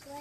Ua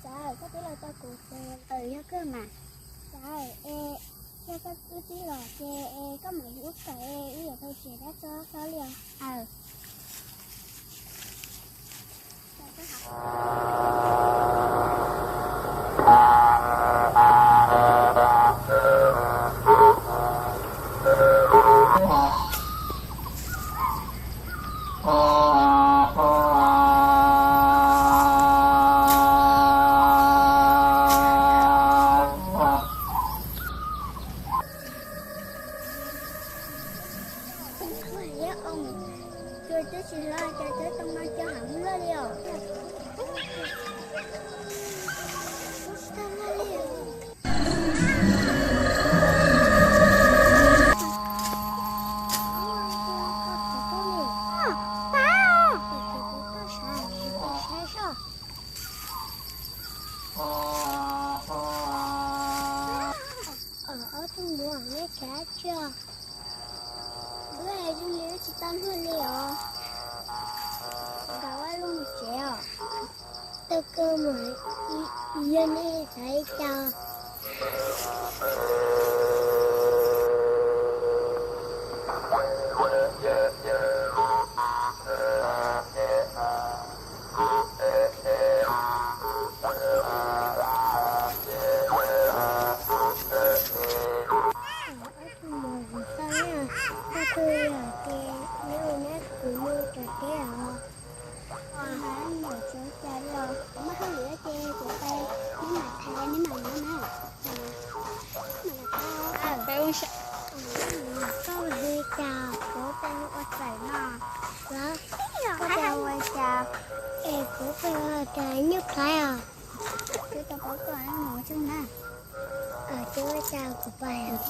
tsav, koj twb los tau kuv ces. Yog kawg mas. Tsav, es yog koj twb los ces es koj mam li ua kawm, wb yuav tau tsev dab tso hlo li os. Ua, twb tsis hlob cas twb tau mas cov hav loj li os. Ob tug muam, neb kav tsij. Wb zoo li wb tsis tau luag li os. Nkaus wb los mus tsev os. Tau kawg mas, yog nej xav li cas. Ob tug muam, kuv tau na, koj twb yog ces neb ua neb, kuv mus tom teb os. Mas mus tsev cas li os, kuv muaj hauj lwm ces kuv pais, neb mam tham neb mam mus na. Koj ua li cas, kuv pais ua txawm no. Koj pais ua cas? Es kuv pais ua cas nyuj khaib os. Kuv tau paub koj mus tsev na. Ces ua cas kuv pais os.